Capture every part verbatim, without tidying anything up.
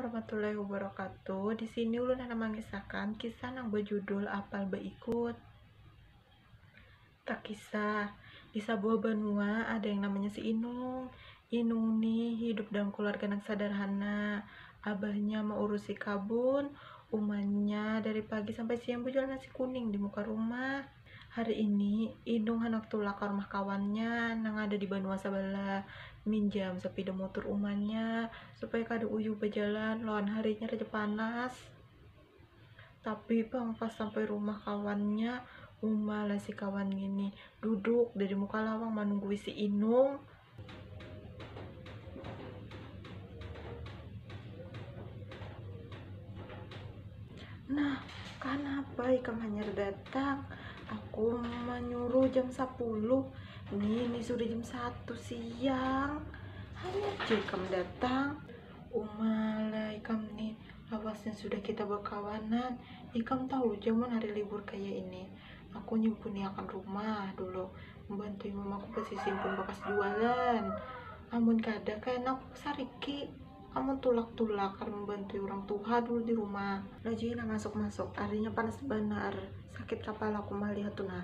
Warahmatullahi wabarakatuh. Di sini ulun handak mangisahakan kisah nang bajudul Apal Baikut. Takisah, di sabuah banua ada yang namanya si Inung. Inung ni hidup dalam keluarga nang sadarhana. Abahnya maurusi kabun, umanya dari pagi sampai siang bajual nasi kuning di muka rumah. Hari ini, Inung handak tulak ka rumah kawannya nang ada di banua sabalah, minjam sapida motor umanya supaya kada uyuh bajalan lawan harinya raja panas. Tapi pang pas sampai rumah kawannya, uma lah si kawan ngini duduk dari muka lawang manunggui si Inung. Nah, kanapa ikam hanyar datang? Aku manyuruh jam sapuluh. Ni, ni sudah jam satu siang. Hanyar ja ikam datang. Uma lah ikam ni, lawasnya sudah kita bakawanan. Ikam tahu ja mun hari libur kaya ini, aku nyumpuniakan rumah dulu, membantui mamaku basisimpun bakas jualan. Amun kada, kena aku sariki. Amun tulak-tulak kada membantui urang tuha dulu di rumah. Laju Inah masuk-masuk, harinya panas banar, sakit kapalaku malihat tu nah.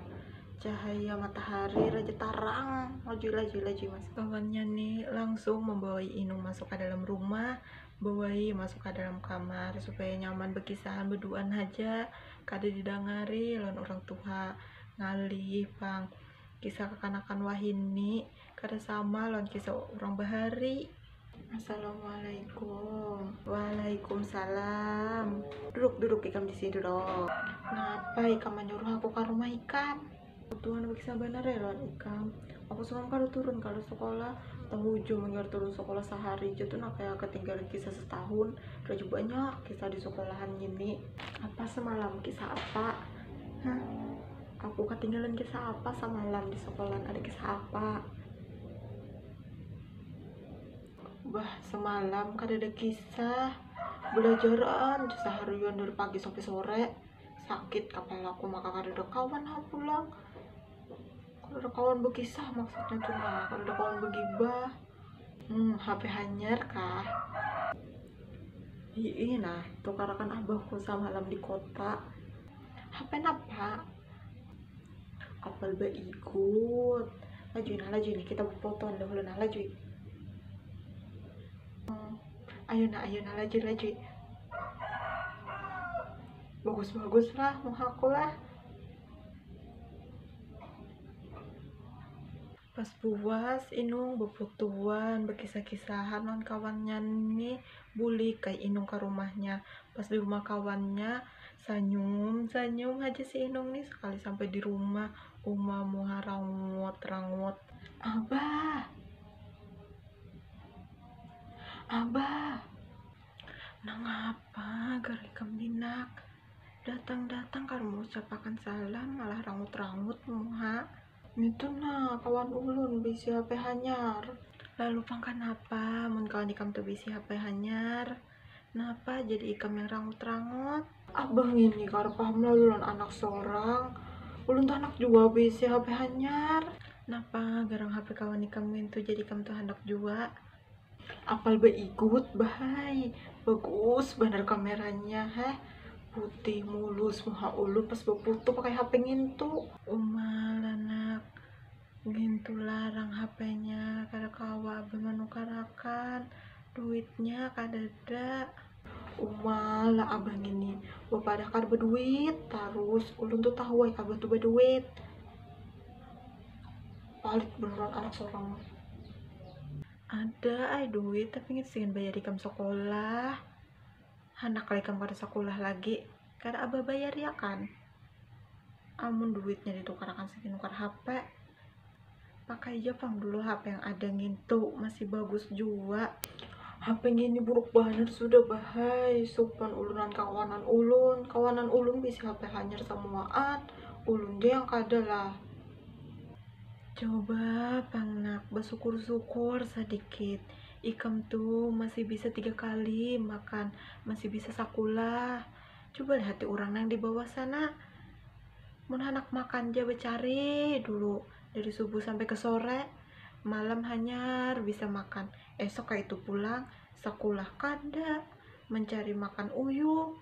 Cahaya matahari raja tarang, laju, laju, laju masuk. Kawannya ni langsung membawai Inung masuk ka dalam rumah, bawai masuk ka dalam kamar supaya nyaman bakisahan baduaan haja, kada didangari lawan urang tuha. Ngalih pang, kisah kakanakan wahini kada sama lawan kisah urang bahari. Assalamualaikum. Waalaikumsalam. Duduk, duduk ikam di sini duduk. Napa ikam manyuruh aku ka rumah ikam? Tuhan bakisah banar ya lawan ikam. Aku semalam kada turun kalau sekolah. Tahu jo manggar turun sekolah sehari aja tuh nah kayak ketinggalan kisah setahun. Laju banyak kisah di sekolahan gini. Apa semalam, kisah apa? Hah? Aku ketinggalan kisah apa semalam di sekolahan? Ada kisah apa? Bah, semalam kada ada kisah. Belajaran seharian dari pagi sampai sore. Sakit kapalaku, maka kada ada kawan ha pulang. Kada ada kawan bakisah maksudnya tuh nah, kada ada kawan bagibah. Hmm, H P hanyar kah? Ii nah, tukarakan abahku samalam di kota. H P napa? Apal baikut. Laju nah, laju nah, kita bafotoan dahulu nah, laju. Hmm, ayu nah, ayu nah, laju, laju. Bagus-bagus lah muhaku lah. Pas puas, Inung baputuan, bakisah-kisahan lawan kawannya ni, bulik ai Inung ka rumahnya. Pas di rumah kawannya, sanyum-sanyum haja si Inung ni, sakali sampai di rumah, uma muha rangut-rangut. Abah. Abah. Nangapa gar ikam ni nak? Datang-datang kada maucapakan salam, malah rangut-rangut muha. Ngitu nah, kawan ulun baisi H P hanyar. Lalu pang kanapa mun kawan ikam tu baisi H P hanyar? Napa jadi ikam yang rangut-rangut? Abah ngini kada paham lalu lawan anak sorang. Ulun tu handak jua baisi H P hanyar. Napa garang H P kawan ikam ngintu jadi ikam tu handak jua? Apal baikut, bahai. Bagus banar kameranya, heh. Putih mulus muha ulun pas baputu pakai H P ngintu. Uma lah nak, ngintu larang H P-nya, kada kawa abah manukarakan, duitnya kadada. Uma lah abah ngini, bapadah kada baduit tarus, ulun tu tahu ai abah tu baduit. Palit banar anak sorang. Ada ai duit, tapi ngitu gin bayar ikam sekolah. Handak lah ikam kada sakulah lagi, kada abah bayar ya kan? Amun duitnya ditukarakan sagan nukar H P, pakai ja pang dulu H P yang ada ngintu, masih bagus jua. H P ngini buruk banar sudah, bahai. Supan ulun lawan kawanan ulun, kawanan ulun baisi H P hanyar samuaan, ulun ja yang kada lah. Coba pang nak, basukur-sukur sadikit. Ikam tu masih bisa tiga kali makan, masih bisa sakulah. Coba lihati urang nang di bawah sana. Mun handak makan ja bacari dulu dari subuh sampai ke sore. Malam hanyar bisa makan. Esok kaitu pulang, sakulah kada. mencari makan uyuh.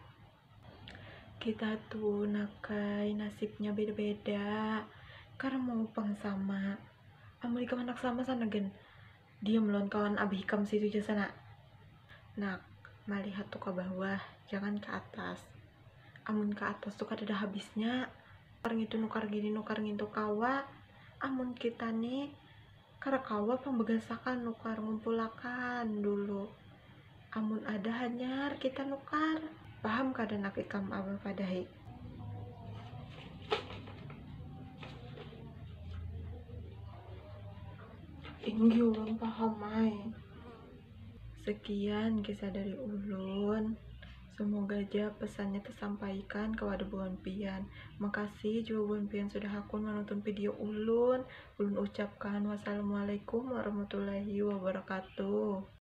Kita tuh nakai nasibnya beda-beda, kada mau pang sama. Amun ikam handak sama sana gen, diam lawan kawan abih ikam situ ja sana. Nak, malihat tuh ka bawah, jangan ka atas. Amun ka atas tuh kadada habisnya. Nukar ngitu, nukar gini, nukar ngintu kawa. Amun kita nih, kada kawa pang bagasakan nukar, ngumpulakan dulu. Amun ada hanyar kita nukar. Paham kada nak ikam apa padahi? Inggih, ulun paham ai. Sekian kisah dari ulun. Semoga aja pesannya tersampaikan kepada buhan pian. Makasih juga buhan pian sudah hakun menonton video ulun. Ulun ucapkan wassalamualaikum warahmatullahi wabarakatuh.